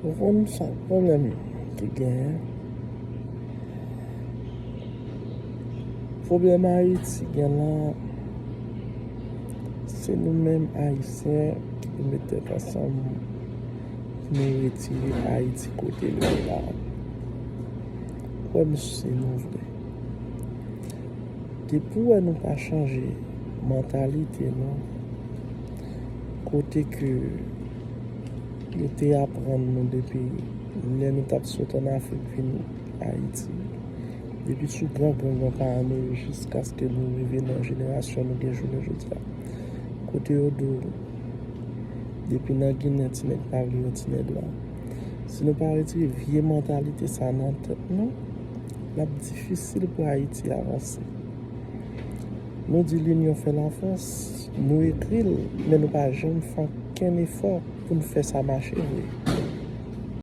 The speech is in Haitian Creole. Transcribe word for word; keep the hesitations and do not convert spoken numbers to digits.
Ou konn sa pwoblèm ki genyen? Pwoblèm Ayiti gen la, se nou menm Ayisyen ki pou met tèt ansanm pou nou retire Ayiti kote l ye la. Kwè m si nou vle. Depi w wè nou pa chanje mantalite nou, kote ke yo te aprann nou depi lè nou t ap sot ann Afrik vin Ayiti, depi sou gran gran gran paran nou yo jiskaske nou rive nan jenerasyon nou gen jounen jodi a, kote yo di w depi nan Ginen ti nèg pa vle yon ti nèg la. Si nou pa retire vye mantalite sa nan tèt nou, l ap difisil pou Ayiti avanse. Nou di linyon fè lafòs, nou ekri l, men nou pa janm fè okenn efò pou n fè sa mache vre.